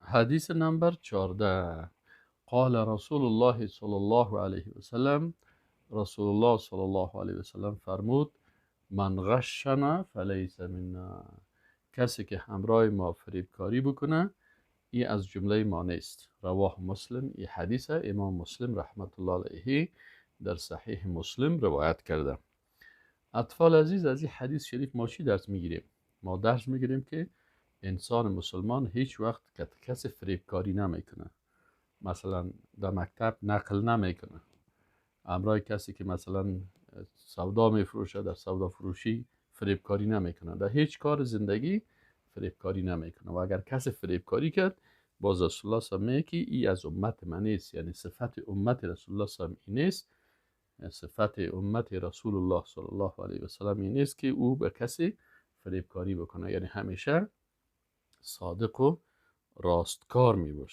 حدیث نمبر 14. قال رسول الله صلی الله علیه و سلم، رسول الله صلی الله علیه و سلم فرمود: من غشنا فلیس منا. کسی که همراه ما فریبکاری بکنه ای از جمله ما نیست. رواه مسلم. ای حدیث امام مسلم رحمت الله علیه در صحیح مسلم روایت کرده. اطفال عزیز، از این حدیث شریف ما چی درس میگیریم؟ ما درس میگیریم که انسان مسلمان هیچ وقت کسی فریبکاری نمیکنه. مثلا در مکتب نقل نمیکنه، همراه کسی که مثلا سودا میفروشه در سودا فروشی فریبکاری نمیکنه، در هیچ کار زندگی فریبکاری نمیکنه. و اگر کسی فریبکاری کرد، باز رسول الله صلی الله علیه و که ای از امت من نیست، یعنی صفت امت رسول الله صلی الله علیه و نیست، صفت امت رسول الله صلی الله علیه و سلم این نیست که او به کسی فریبکاری بکنه، یعنی همیشه صادق و راستکار می باشه.